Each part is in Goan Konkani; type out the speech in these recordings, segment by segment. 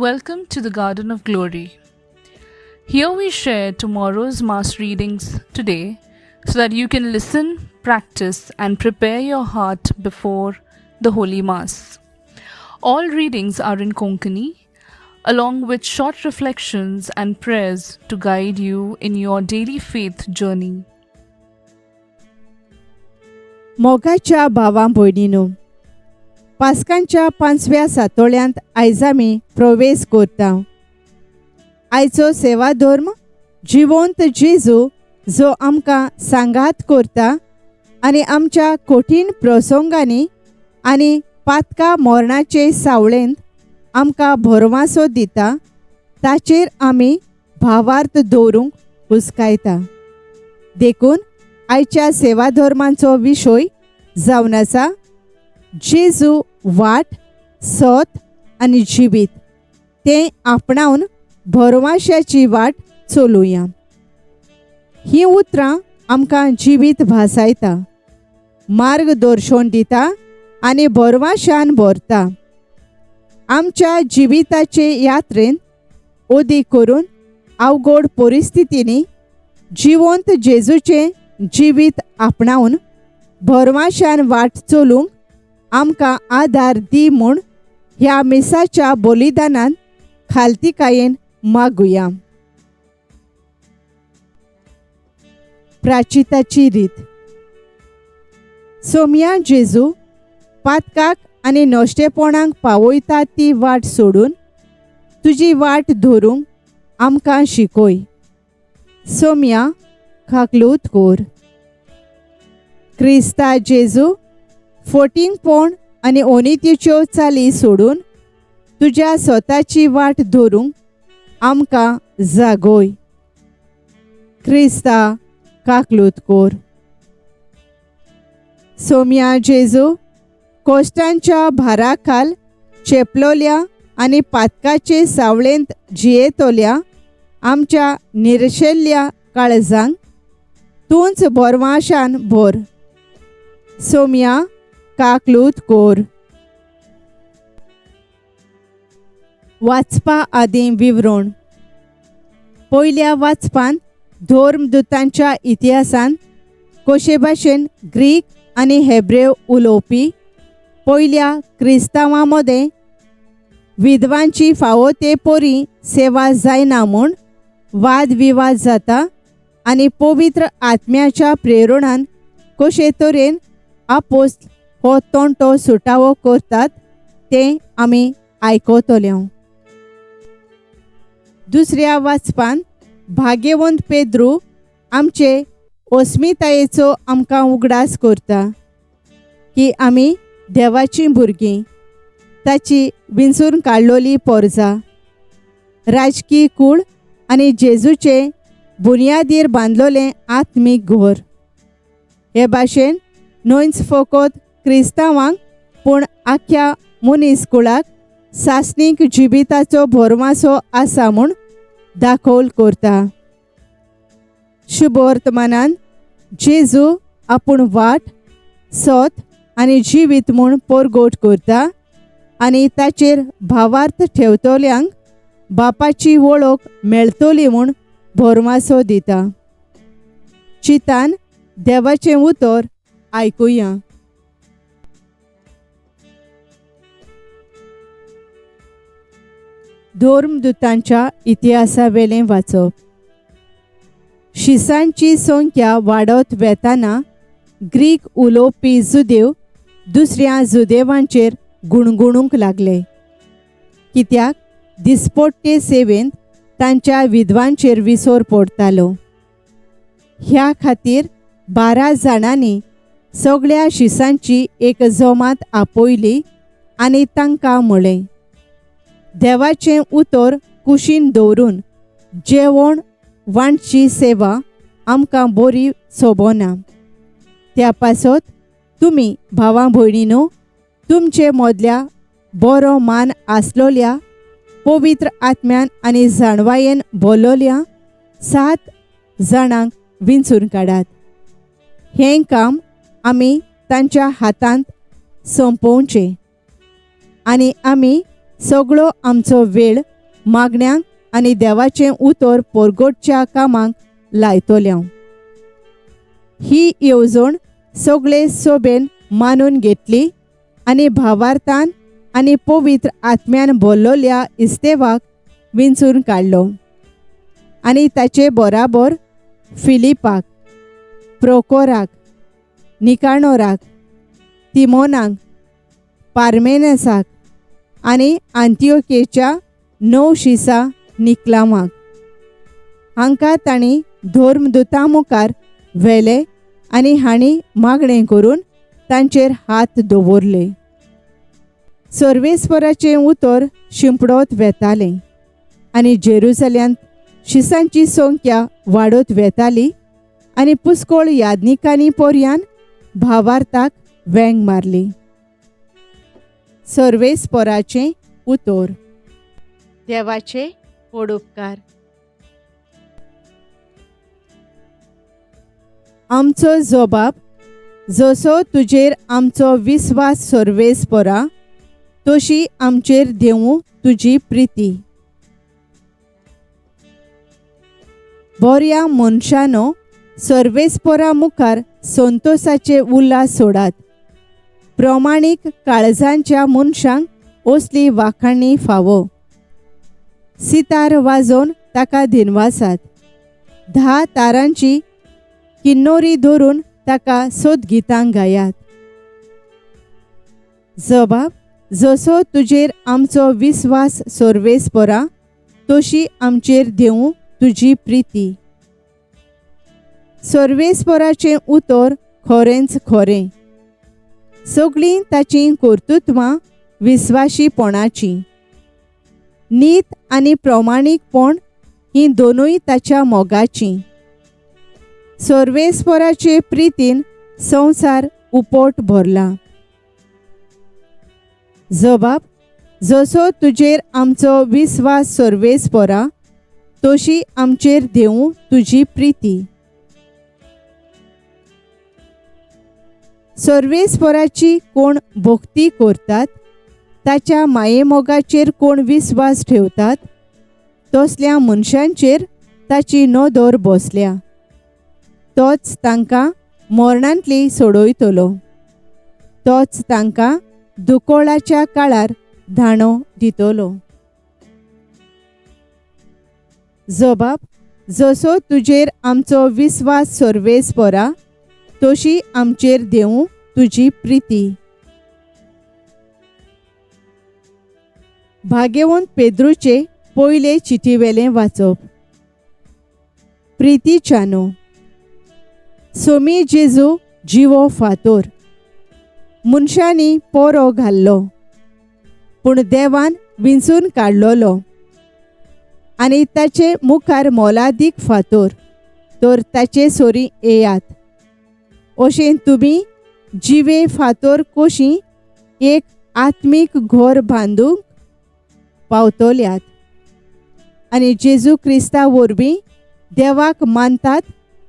Welcome to the Garden of Glory. Here we share tomorrow's Mass readings today so that you can listen, practice, and prepare your heart before the Holy Mass. All readings are in Konkani, along with short reflections and prayers to guide you in your daily faith journey. मोगाच्या भावा भयणीनो, पास्कांच्या पांचव्या सातोळ्यांत आयज आमी प्रवेश करता. आयचो सेवा धर्म जिवंत जेजू जो आमकां सांगात करता आनी आमच्या कठीण प्रसंगांनी आनी पातका मरणाचे सावळेंत आमकां भरवासो दिता, ताचेर आमी भावार्थ दवरूंक हुस्कायता. देखून आयच्या सेवा धर्मांचो विशय जावन आसा जेजू वाट, सत आनी जिवीत, तें आपणावन भरवाश्याची वाट चलुया. हीं उतरां आमकां जिवीत भासायता, मार्गदर्शन दिता आनी भरवाश्यान भरता. आमच्या जिविताचे यात्रेन अदीक करून अवघड परिस्थितींनी जिवंत जेजूचें जिवीत आपणावन भरवाश्यान वाट चलूंक आमकां आदार दी म्हूण ह्या मिसाच्या बलिदानान खालतीकायेन मागुया. प्राचिताची रीत. सोमया जेजू, पातकाक आनी नश्टेपणाक पावयता ती वाट सोडून तुजी वाट धरूंक आमकां शिकय. सोमया, काकलूत कोर. क्रिस्ता जेजू, फोटींगपण आनी ओनितीच्यो चाली सोडून तुज्या स्वताची वाट धरूंक आमकां जागोय. क्रिस्ता, काकलूत कोर. सोमया जेजू, कोश्टांच्या भाराखाल चेपलोल्या आनी पातकाचे सावळेंत जियेतल्या आमच्या निरशेल्ल्या काळजांक तूंच बोरवाशान भर. सोमया, काकलूत कोर. वाचपा आदीं विवरण. पयल्या वाचपांत धर्मदूतांच्या इतिहासांत कशे भाशेन ग्रीक आनी हेब्रेव उलोवपी पयल्या क्रिस्तांवां मदें विधवांची फावो ते परी सेवा जायना म्हूण वादविवाद जाता आनी पवित्र आत्म्याच्या प्रेरणान कशे तरेन आपोस्त हो तंटो सुटावो करतात तें आमी आयकतले. दुसऱ्या वाचपान भाग्यवंत पेद्रू आमचे अस्मितायेचो आमकां उगडास करता की आमी देवाचीं भुरगीं, ताची विंचून काडलोली पोरजा, राजकी कूळ आनी जेजूचे बुन्यादीर बांदलोलें आत्मीक घर. हे भाशेन न्हयच फकत क्रिस्तांवांक पूण आख्ख्या मनीस कुळाक सासणीक जिविताचो भरवासो आसा म्हूण दाखोवल करता. शुभवर्तमानान जेजू आपूण वाट, सत आनी जिवीत म्हूण परगट करता आनी ताचेर भावार्थ ठेवतल्यांक बापाची वळख मेळटली म्हूण भरमासो दिता. चितान देवाचें उतर आयकुया. धर्मदूतांच्या इतिहासावेलें वाचप. शिसांची संख्या वाडत वेताना ग्रीक उलोवपी जुदेव दुसऱ्या जुदेवांचेर गुणगुणूंक लागले, कित्याक दिसपट्टे सेवेंत तांच्या विधवांचेर विसर पडटालो. ह्या खातीर 12 जाणांनी सगळ्या शिसांची एक जमात आपयली आनी तांकां म्हळें, देवाचें उतर कुशीन दवरून जेवण वांटची सेवा आमकां बरी सोबना. त्या पासत तुमी भावां भयणीनो तुमचे मदल्या बरो मान आसलोल्या पवित्र आत्म्यान आनी जाणवायेन बोललोल्या 7 जाणांक विंचून काडात. हें काम आमी तांच्या हातांत सोंपोवचें आनी आमी सगळो आमचो वेळ मागण्यांक आनी देवाचें उतर परगटच्या कामाक लायतल्यांव. ही येवजण सगळे सोबेन मानून घेतली आनी भावार्थान आनी पवित्र आत्म्यान भरलोल्या इस्तेवाक विंचून काडलो आनी ताचे बराबर फिलिपाक, प्रोकोराक, निकाणोराक, तिमोनाक, पार्मेनसाक आनी आंतियोकेच्या णव शिसा निकलामाक. हांकां तांणी धर्मदुता मुखार व्हेले आनी हांणी मागणें करून तांचेर हात दवरले. सर्वेस्पराचें उतर शिंपडत वेतालें आनी जेरुजल्यांत शिसांची संख्या वाडत वेताली आनी पुस्कोळ यादनिकांनी पोरयान भावार्थाक वेंग मारली. सर्वेस्पराचें उतर. देवाचे व्हड उपकार. आमचो जबाब जसो तुजेर आमचो विस्वास सर्वेस्परा तशी आमचेर देवूं तुजी प्रिती. बऱ्या मनशानो सर्वेस्परा मुखार संतोसाचे उल्हास सोडात. प्रमाणीक काळजांच्या मनशांक असली वाखाणी फावो. सितार वाजोवन ताका दिनवासात. 10 तारांची किन्नोरी धरून ताका सोदगितां गायात. जबाब जसो तुजेर आमचो विस्वास सर्वेस्परा तशी आमचेर देवूं तुजी प्रिती. सर्वेस्पराचें उतर खरेंच खरें. सगळीं ताचीं कर्तृत्वां विस्वाशीपणाचीं. नीत आनी प्रमाणीकपण हीं दोनूय ताच्या मोगाचीं. सर्वेस्पराचे प्रितीन संवसार उपट भरला. जबाब जसो तुजेर आमचो विस्वास सर्वेस्परा तशी आमचेर देवूं तुजी प्रिती. सर्वेस्पराची कोण भक्ती करतात, ताच्या मायेमोगाचेर कोण विस्वास ठेवतात, तसल्या मनशांचेर ताची नदर बसल्या. तोच तांकां मरणांतली सोडयतलो. तोच तांकां दुकोळाच्या काळार धाणो दितलो. जबाब जसो तुजेर आमचो विस्वास सर्वेस्परा तशी आमचेर देवूं तुजी प्रिती. भाग्यवंत पेद्रूचे पयले चिटीवेलें वाचप. प्रितीच्यानो, सोमी जेजू जिवो फातोर मनशांनी पोरो घाल्लो पूण देवान विंचून काडलोलो आनी ताचे मुखार मोलादीक फातोर तर ताचे सोरी येयात. अशें तुमी जिवे फातोर कशी एक आत्मीक घर बांदूंक पावतल्यात आनी जेजू क्रिस्ता वरवीं देवाक मानतात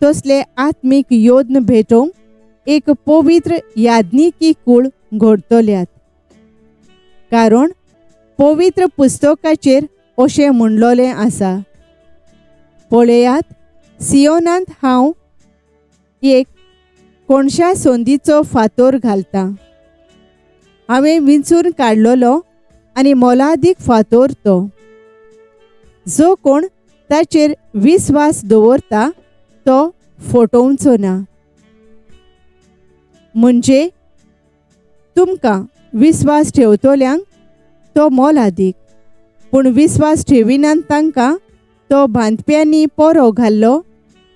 तसले आत्मीक योद्न भेटोवंक एक पवित्र याज्ञिकी कूळ घडतल्यात. कारण पवित्र पुस्तकाचेर अशें म्हणलोलें आसा, पळयात सियोनांत हांव एक कोणशा संदीचो फातोर घालतां. हांवें विंचून काडलोलो आनी मोलादीक फातोर तो. जो कोण ताचेर विस्वास दवरता तो फटोवचो ना. म्हणजे तुमकां विस्वास ठेवतल्यांक तो मोलादीक, पूण विस्वास ठेविनात तांकां तो बांदप्यांनी पोरो घाल्लो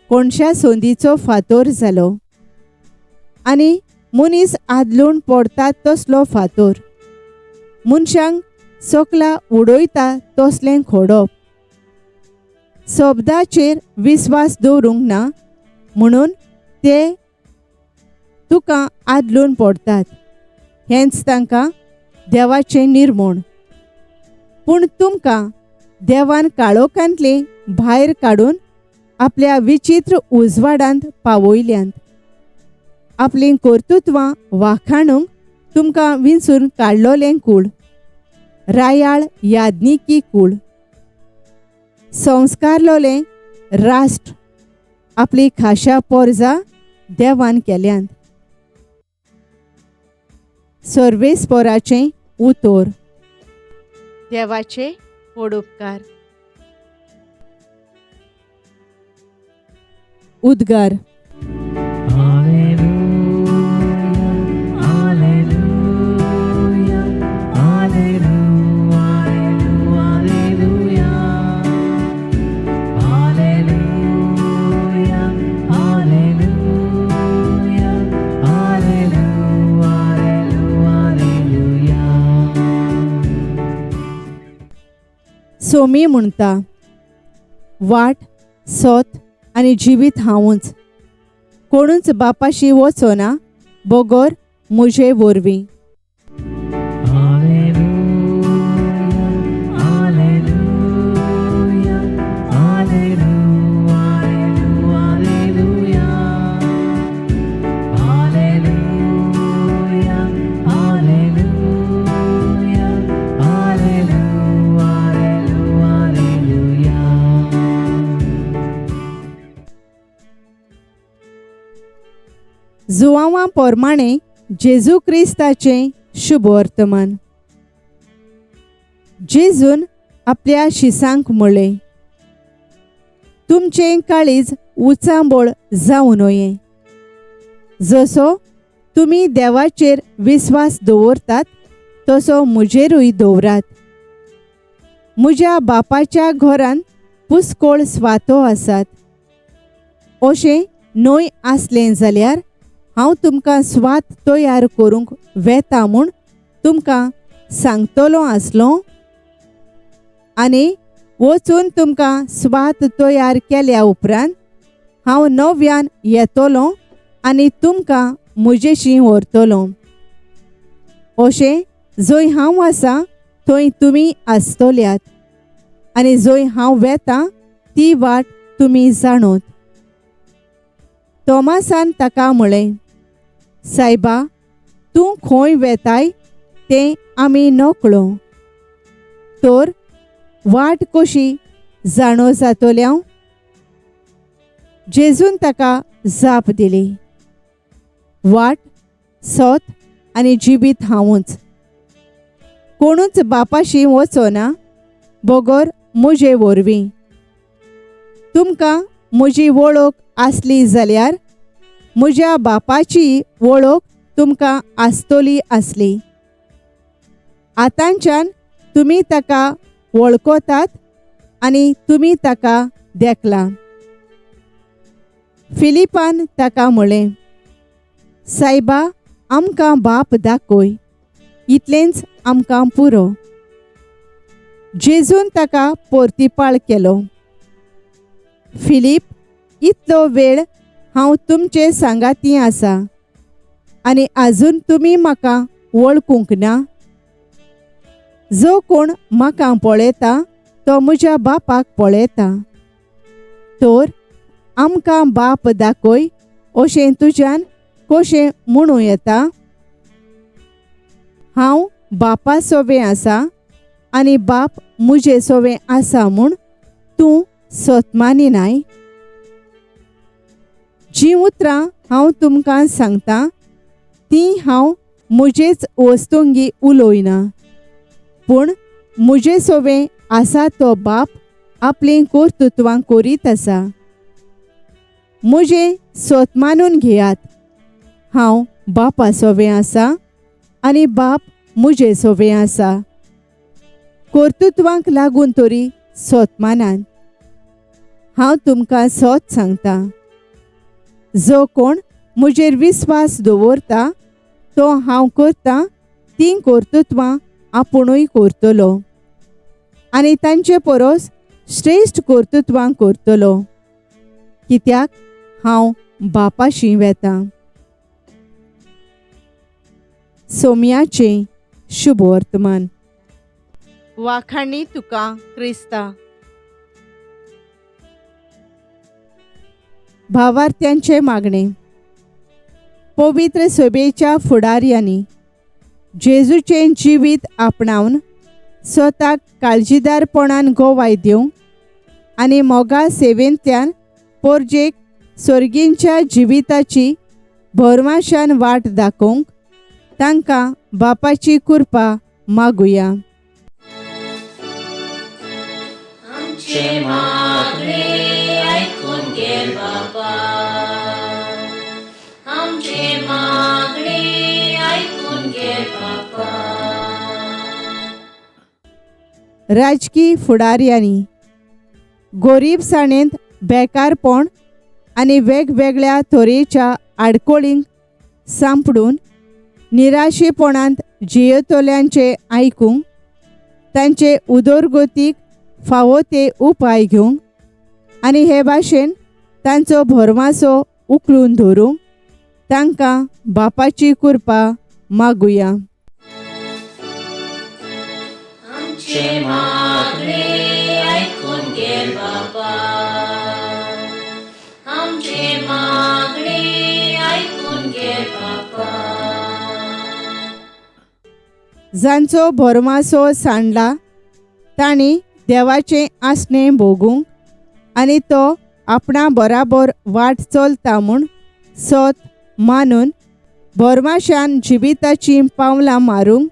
कोणशा संदीचो फातोर जालो आनी मनीस आदलून पडटा तसलो फातोर, मनशांक सकला उडयता तसलें खोडप. शब्दाचेर विस्वास दवरूंक ना म्हणून ते तुका आदलून पडटात, हेंच तांकां देवाचें निर्मोण. पूण तुमकां देवान काळोखांतले भायर काडून आपल्या विचित्र उजवाडांत पावयल्यांत. आपलीं कर्तृत्वां वाखाणूंक तुमकां विंचून काडलोलें कूळ, रायाळ याज्ञिकी कूळ, संस्कारलोलें राष्ट्र, आपली खाशा पोरजा देवान केल्यांत. सर्वेस्पोराचें उतोर. देवाचे व्हड उपकार. उद्गार. सोमी म्हणटा, वाट, सोत आनी जिवीत हांवूच, कोणूच बापाशी वचना बगर म्हजे वरवीं. जुवांवा पोरमाणे जेजू क्रिस्ताचें शुभवर्तमान. जेजून आपल्या शिसांक म्हळें, तुमचें काळीज उचांबळ जावं नये. जसो तुमी देवाचेर विस्वास दवरतात तसो म्हजेरूय दवरात. म्हज्या बापाच्या घरांत पुस्कोळ स्वातो आसात. अशें न्हय आसलें जाल्यार हांव तुमकां स्वात तयार करूंक वेता म्हूण तुमकां सांगतलो आसलो. आनी वचून तुमकां स्वात तयार केल्या उपरांत हांव नव्यान येतलो आनी तुमकां म्हजेशी व्हरतलो. अशें जंय हांव आसा थंय तुमी आसतल्यात आनी जंय हांव वेता ती वाट तुमी जाणोत. तोमासान ताका म्हळें, सायबा, तूं खंय वेताय तें आमी नकळो, तर वाट कशी जाणो जातल्या? जेजून ताका जाप दिली, वाट, सत आनी जिवीत हांवूच. कोणूच बापाशी वचना बगर म्हजे वरवीं. तुमकां म्हजी वळख आसली जाल्यार म्हज्या बापाची वळख तुमकां आसतली आसली. आतांच्यान तुमी ताका वळखतात आनी तुमी ताका देखला. फिलिपान ताका म्हळें, सायबा, आमकां बाप दाखय, इतलेंच आमकां पुरो. जेजून ताका पोर्तिपाळ केलो, फिलीप, इतलो वेळ हांव तुमचे सांगाती आसा आनी आजून तुमी म्हाका वळखूंक ना. जो कोण म्हाका पळयता तो म्हज्या बापाक पळयता. तर आमकां बाप दाखय अशें तुज्यान कशें म्हणूं येता? हांव बापा सोवें आसा आनी बाप म्हजे सोवें आसा म्हूण तूं सतमानी नाय? जीं उतरां हांव तुमकां सांगता तीं हांव म्हजेच वस्तुंगी उलयना, पूण म्हजे सोवें आसा तो बाप आपलीं कर्तृत्वां करीत आसा. म्हजें सत मानून घेयात, हांव बापा सोवें आसा आनी बाप म्हजे सोवें आसा. कर्तृत्वांक लागून तरी सत मानान. हांव तुमकां सत सांगता, जो कोण म्हजेर विस्वास दवरता तो हांव करता तीं कर्तृत्वां आपुणूय करतलो आनी तांचे परस श्रेश्ठ कर्तृत्वां करतलो, कित्याक हांव बापाशी वेता. सोम्याचें शुभवर्तमान. वाखाणी तुका क्रिस्ता. भावार्थ्यांचे मागणे. पवित्र सभेच्या फुडाऱ्यांनी जेजूचें जिवीत आपणावन स्वताक काळजीदारपणान गोवाय दिवंक आनी मोगा सेवेंतल्यान पोरजेक सर्गींच्या जिविताची भरमाशान वाट दाखोवंक तांकां बापाची कृपा मागुया. आमचें मागणें आयकून घे बापा, आमचें मागणें आयकून घे बापा. राजकी फुडाऱ्यांनी गोरीबसाणेंत बेकारपण आनी वेगवेगळ्या तरेच्या आडकोळींक सांपडून निराशेपणांत जियेतल्यांचें आयकूंक, तांचे उदरगतीक फावो ते उपाय घेवंक आनी हे भाशेन तांचो भरमासो उखलून धरूंक तांकां बापाची कृपा मागुया. आमचें मागणें आयकून घे बापा, आमचें मागणें आयकून घे बापा. जांचो भरमासो सांडला तांणी देवाचें आसणें भोगूंक आनी तो आपणा बराबर वाट चलता म्हूण सत मानून भरमाशान जिविताचीं पावलां मारूंक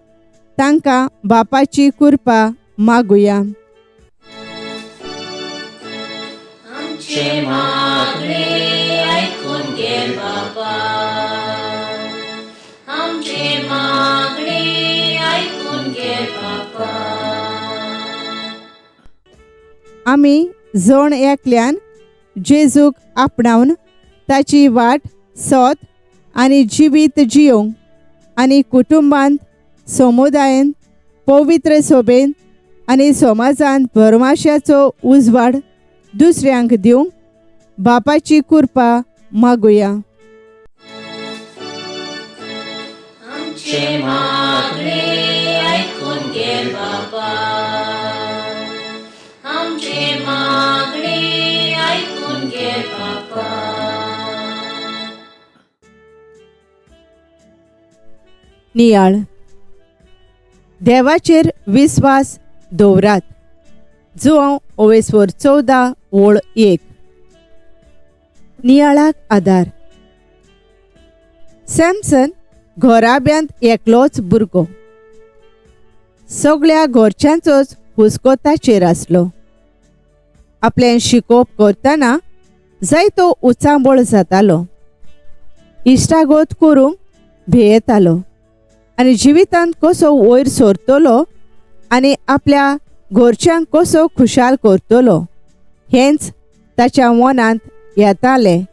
तांकां बापाची कृपा मागुया. आमचें मागणें आयकून घे बापा, आमचें मागणें आयकून घे बापा. आमी जण एकल्यान जेजूक आपणावन ताची वाट सत आनी जिवीत जियोवंक आनी कुटुंबांत, समुदायेंत, पवित्र सोबेन आनी समाजांत भरमाशाचो उजवाड दुसऱ्यांक दिवंक बापाची कृपा मागुया. आमचें मागणें आयकून घे बापा, आमचें मागणें आयकून घे बापा. नियाळ. देवाचेर विस्वास दवरात. जुवांव ओवेस्वर 14:1. नियाळाक आदार. सॅमसन घराब्यांत एकलोच भुरगो. सगळ्या घरच्यांचोच हुस्को ताचेर आसलो. आपलें शिकोवप करतना जायतो उचांबळ जातालो. इश्टागत करूंक भियेतालो आनी जिवितांत कसो वयर सरतलो आनी आपल्या घरच्यांक कसो खुशाल करतलो हेंच ताच्या मनांत येतालें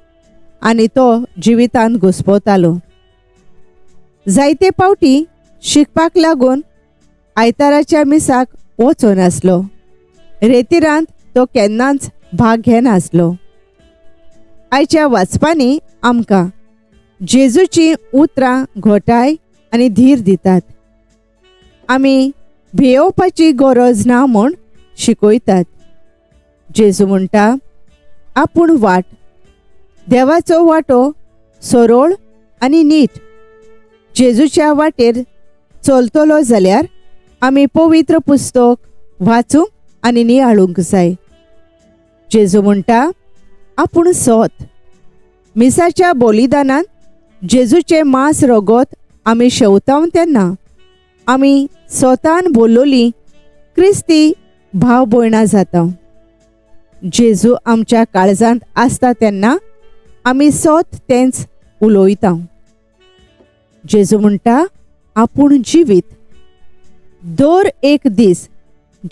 आनी तो जिवितांत घुस्पतालो. जायते पावटी शिकपाक लागून आयताराच्या मिसाक वचनासलो. रेतिरांत तो केन्नाच भाग घेनासलो. आयच्या वाचपांनी आमकां जेजूचीं उतरां घोटाय आनी धीर दितात. आमी भियोवपाची गरज ना म्हूण शिकयतात. जेजू म्हणटा, आपूण वाट, देवाचो वाटो सरळ आनी नीट. जेजूच्या वाटेर चलतलो जाल्यार आमी पवित्र पुस्तक वाचूंक आनी नियाळूंक जाय. जेजू म्हणटा, आपूण सत. मिसाच्या बलिदानान जेजूचें मांस रगत आमी शेवतावन तेन्ना आमी स्वतान बोल्लोली क्रिस्ती भाव भयणां जाता. जेजू आमच्या काळजांत आसता तेन्ना आमी सत तेंच उलयता. जेजू म्हणटा, आपूण जिवीत. दर एक दीस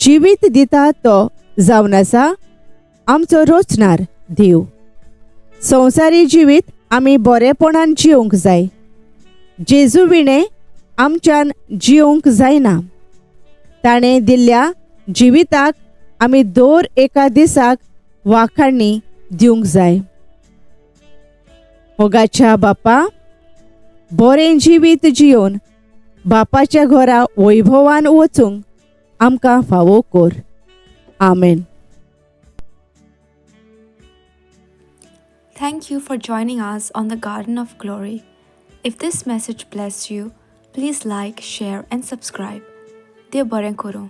जिवीत दिता तो जावन आसा आमचो रचणार देव. संवसारी जिवीत आमी बरेपणान जिवंक जाय. जेजू विणें आमच्यान जिवंक जायना. ताणें दिल्ल्या जिविताक आमी दर एका दिसाक वाखाणी दिवंक जाय. मोगाच्या बापा, बरें जिवीत जियोवन बापाच्या घरा वैभवान वचूंक आमकां फावो कर. आमेन. Thank you for joining us on the Garden of Glory. If this message blessed you, please like, share, and subscribe. Dev बरें करूं.